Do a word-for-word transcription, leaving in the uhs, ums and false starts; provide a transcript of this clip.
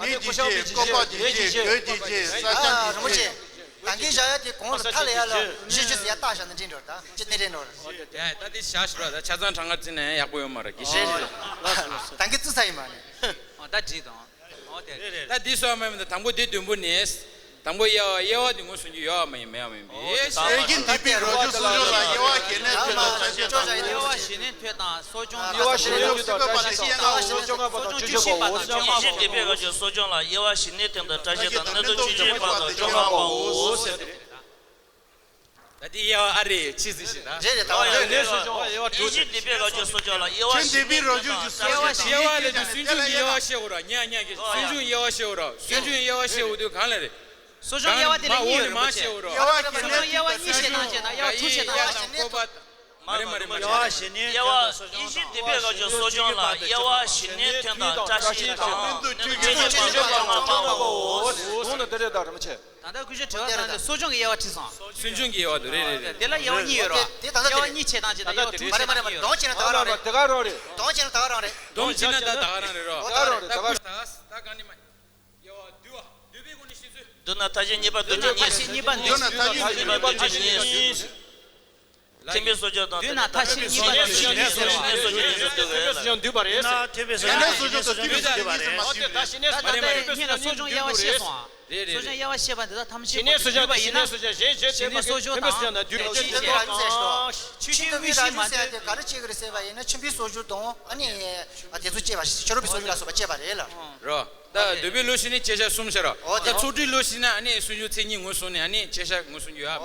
མི་ཀྱི་རྗེས། བཀོད་པ་གི་རྗེས། གོས་ཀྱི་རྗེས། ས་ཆ་གི་རྗེས། ད་གིན་བཞག་ཡ་དེ་གོང་ལ་མཐའ་ལ་ཡ་ལ་བཞི་བཅུ་ཟེར་ཡ་བཏགས་བཞག་ན་འགྲིག་འགྲོ། ད་ཅི་སྟེ་རེད་འགྲོ། ད་དེ་བཞག་ཞུ་ར། ད་ཆ་ཚང་གྲངས་ཀ་བརྩིས་ན་ཡག་པོ་ཡོད་མ་རེད། དགེ་བཤེས་རེད། ད་གིན་བརྩི་ས་ཡིན་མ་རེད། ད་འགྲིག་དང་། ད་འདི་སོགས་མེད་མི་འདུག་དང་པོ་འདི་བདུན་པོ་ནི། དང་པོ་དབྱེ་བ། དབྱེ་བ་འདི་ངོས་བཟུང་རྒྱུ་ཡོད་མ་ཡིན། མེད་མ་ཡིན་པས། ཡིད་བཞིན་ལྡན་པའི་རོ་བཅུད་གསོ་སྦྱོང་ལ་དབྱེ་བ་ཞི་གནས་ཐོས་དང་གྲྭ་བཞི་དང་། དབྱེ་བ་ཞི་གནས་ཐོས་དང་གསོ་སྦྱོང་ལ། དབྱེ་བ་ཞི་གནས་ཐོས་དང་གྲྭ་བཞི་དང་། གསོ་སྦྱོང་བཅུ་བཞི་པ་དང་བཅོ་ལྔ་པ། ཡིད་བཞིན་ལྡན་པའི་རོ་བཅུད་གསོ་སྦྱོང་ལ་དབྱེ་བ་ཞི་གནས་ཐོས་དང་གྲྭ་བཞི་དང་། གནས་ལུགས་བཅུ་བཞི་པ་དང་བཅོ་ལྔ་པའོ། ད་འདི་དབྱེ་བ་ཨ་རེ་ཕྱིས་ཟིན་ཞིག་ད། རེད་རེད། ད་བ་རེད། ཡིད་བཞིན་ལྡན་པའི་རོ་བཅུད་གསོ་སྦྱོང་ལ་དབྱེ་བ་ཞི་གནས་ཐོས་དང་གྲྭ་བཞི་དང་། དབྱེ་བ་ལས་དུས་སུན་འབྱིན་གྱི་དབྱེ་བ་བཤད་དགོས་ར། ཉག་ཉག་གི་སུན་འབྱིན་དབྱེ་བ་བཤད་དགོས་ར། སུན་འབྱིན་དབྱེ་བ་བཤད་དགོས་དུས་གང་ལ་རེད། གསོ་སྦྱོང་དབྱེ་བ་དེ་ལ་གཉིས་ཡོད་རེད་མ་བཤད་དགོས་ར། གསོ་སྦྱོང་དབྱེ་བ་གཉིས་བཤད་སྟངས་བྱས་ན་དབྱེ་བ་དྲུག་བཤད་སྟངས་བཤད་ན། མ་རེད་མ་རེད་མ་རེད། དབྱེ་བ་ཞི་གནས་དབྱེ་བ་ཡིད་བཞིན་ལྡན་པའི་རོ་བཅུད་གསོ་སྦྱོང་ལ་དབྱེ་བ་ཞི་གནས་ཐོས་དང་གྲྭ་བཞི་དང་། གནས་ལུགས་བཅུ་བཞི་པ་དང་བཅོ་ལྔ་པའོ། གོང་དུ་འདི་རེད། ད་རེད་མ་བྱས། ད་ལྟ་སྐུ་ཞབས་དྲི་བ་དང་གསོ་སྦྱོང་གི་དབྱེ་བ་དྲིས་སོང་། སུན་འབྱིན་གྱི་དབྱེ་བ་དུ་རེད་རེད་རེད། དེ་ལ་དབྱེ་བ་གཉིས་ཡོད་རོ། དེ་ད་ལྟ་དབྱེ་བ་གཉིས་བྱས་སྟངས་བྱས་ན་དབྱེ་བ་དྲུག་བྱས་སྟངས་གཉིས་ཡོད་རོ། སྡོམ་བྱས་ན་ད་ག་རང་རེད། སྡོམ་བྱས་ན་ད་ག་རང་རེད། སྡོམ་བྱས་ན་ད་ག་རང་རེད། སྡོམ་བྱས་ན་ད་ག་རང་རེད། ད་ག་ནི་མ། དབྱེ་བ་བསྡུ་བ། བསྡུ་བའི་སྒོ་ནས་ཤེས་ཚུལ། བསྡུ་ན་མཐའ་བཞི་གཉིས་པ་བསྡུ་ན་མཐའ་བཞི་གཉིས་པ་བསྡུ་ན་མཐའ་བཞི་གཉིས་པ་བསྡུ་ན་མཐའ་བཞི་གཉིས་པ་བསྡུ་ན། ཐེམ་པའི་གསོ་སྦྱོང་དང་། བསྡུ་ན་མཐའ་བཞི་གཉིས་པ་བསྡུ་ན་ཐེམ་པའི་གསོ་སྦྱོང་གཉིས་སུ་བསྡུ་བས། ཐེམ་པའི་གསོ་སྦྱོང་བསྡུས་པ་རེད། ཐེམ་པའི་གསོ་སྦྱོང་བསྡུས་པ་རེད། ད་ད་ཞི་གནས་གསོ་སྦྱོང་བསྡུས་པ་རེད། གསོ་སྦྱོང་དབྱེ་བ་བཤད་སོང་ཨ། རེད་རེད། གསོ་སྦྱོང་དབྱེ་བ་བཤད་པ་འདི་དག་ཐམས་ཅད་ཞི་གནས་གསོ་སྦྱོང་དང་ཞི་གནས་གསོ་སྦྱོང་གཞན་གཞན་ཞི་གནས་གསོ་སྦྱོང་དང་། ཆོས་ཅན་དབུས་རང་བཞིན་ཟེར་ཡ་དེ་ག་རེ་བྱེད་ཀྱི་རེད་ཟེར་བ་ཡིན་ན་ཆེན་པོའི་གསོ་སྦྱོང་དང་ཨ་ནི་དེ་ཚོ་བྱེད་པ་ཕྱི་རོལ་པའི་གསོ་སྦྱོང་ལ་སོགས་པ་བྱེད་པ་རེད་ལ། རོ། ད་འདོད་པའི་བློ་ཞི་གནས་བཅད་བྱ་གསུམ་ཤར་རོ། ད་ཚོགས་སྒྲིག་བློ་ཞི་གནས་ཨ་ནི་སུན་འབྱིན་མཚན་ཉིད་ངོས་བཟུང་ནས་ཨ་ནི་བཅད་བྱ་ངོས་བཟུང་རྒྱུ་ཡོད།